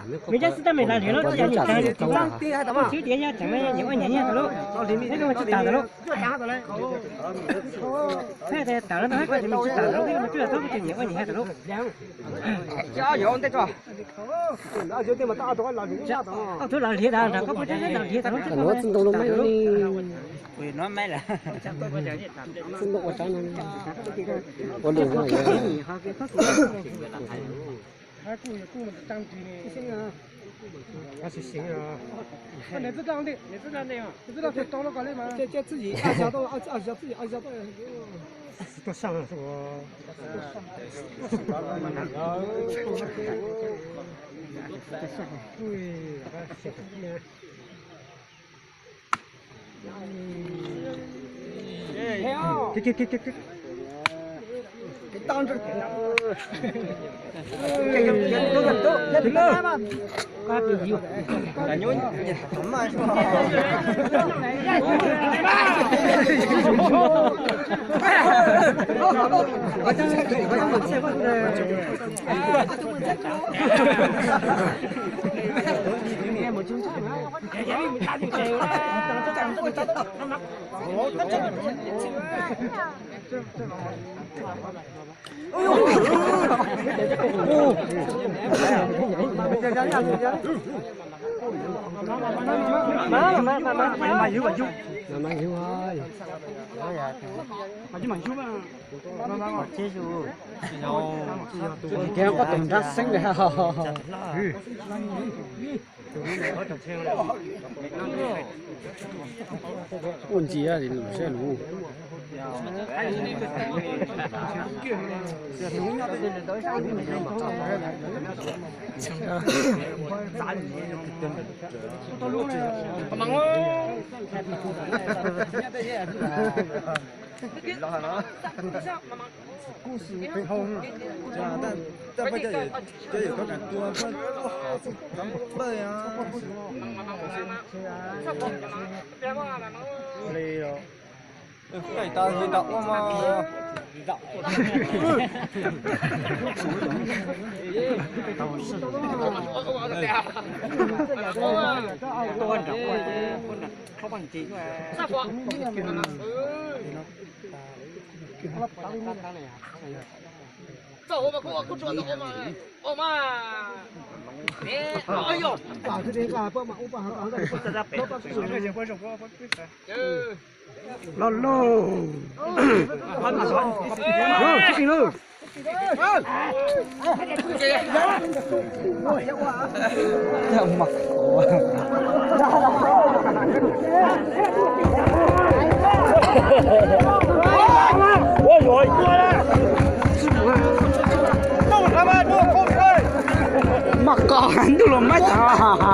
Mej cov xib tab mej lam liam lub txoj cai nyem tag li tsis tau, kuj tsis tias yog tseem me nyem ua nyem nyiag tas lub, neb kuj tsis tas tas lub. Hab tas lub, hab koj ces mej tsis tas tas lub, hab kuj tsis nyem ua nyem tas lub. Ob tug los liam tas nrog koj puas tsaib los liam tas lub, txij ntoo lub mej li. Txij ntoo ua tsaib no, ua lus no. Koj tus nrab xeeb li. Ua ntsia lus saib lus. Los lauj. Lauj, tib si lauj. Mas koj ntuj los mab tas.